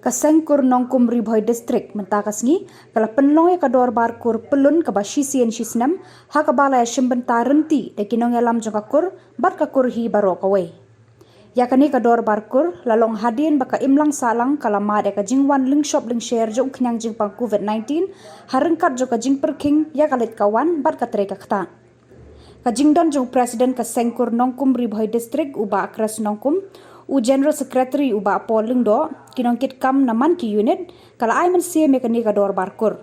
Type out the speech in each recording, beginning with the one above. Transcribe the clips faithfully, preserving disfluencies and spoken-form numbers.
Ka Seng Kur Nongkum Ri Bhoi District mynta ka sngi ka la pynlong ïa ka dorbar kur pyllun kaba shisien shisnem, ha kaba la ïashim bynta ryntih da ki nongïalam jong ka kur bad ka kur hi baroh kawei. Ïa kane ka dorbar kur la long hadien ba ka imlang sahlang ka la mad ïa ka jingwan lyngshop lyngsher jong u khñiang jingpang covid nineteen, ha ryngkat jong ka jingpyrkhing ïa ka leit ka wan bad ka trei ka ktah. Ka jingdon jong u President ka Seng Kur Nongkum Ri Bhoi District u Bah Kres Nongkum, u General Secretary u Bah Paul Lyngdoh, ki nongkitkam na man ki unit, ka la ai mynsiem ïa kane ka dorbar kur.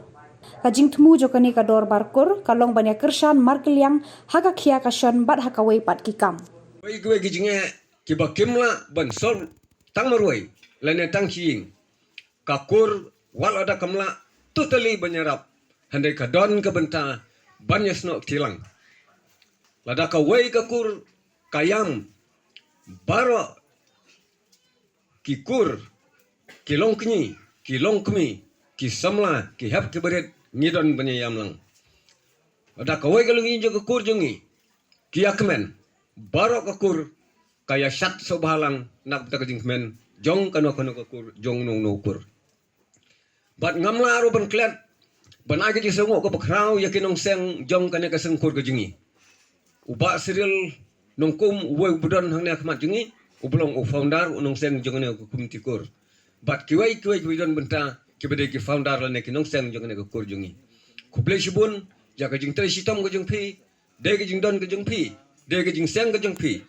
Ka jingthmu jong kane ka dorbar kur ka long ban ïa kyrshan markylliang ha ka khia ka shon bad ha kawei pat ki kam. Wei kiwei ki jingeh kiba kim lah ban solve tang marwei lane tang shyieng. Ka kur wat lada kam lah totally ban ïarap, hynrei ka don ka bynta ban ïasnoh kti lang. Lada kawei ka kur ka ïam, baroh ki kur, ki longkñi, ki longkmie, ki samla, ki hep ki barit, ngi don ban ïam lang. Lada kawei ka longkñi jong ka kur jong ngi ki ïakmen, baroh ka kur ka ïashat sngewbha lang na ka bynta ka jingkmen jong kano kano ka kur, jong uno uno u kur. Bad ngam lah ruh ban klet ban ai ka jingsngewnguh kaba khraw ïa ki nongseng jong kane ka Seng Kur ka jong ngi. U Bah Cyril Nongkum, uwei uba don hangne ha khmat jong ngi, uba long u founder u nongseng jong kane ka komiti kur. Bad kiwei kiwei kiba don bynta kiba dei ki founder lane ki nongseng jong kane ka kur jong ngi. Khublei shibun ïa ka jingtrei shitom ka jong phi, dei ka jingdon ka jong phi, dei ka jingseng ka jong phi.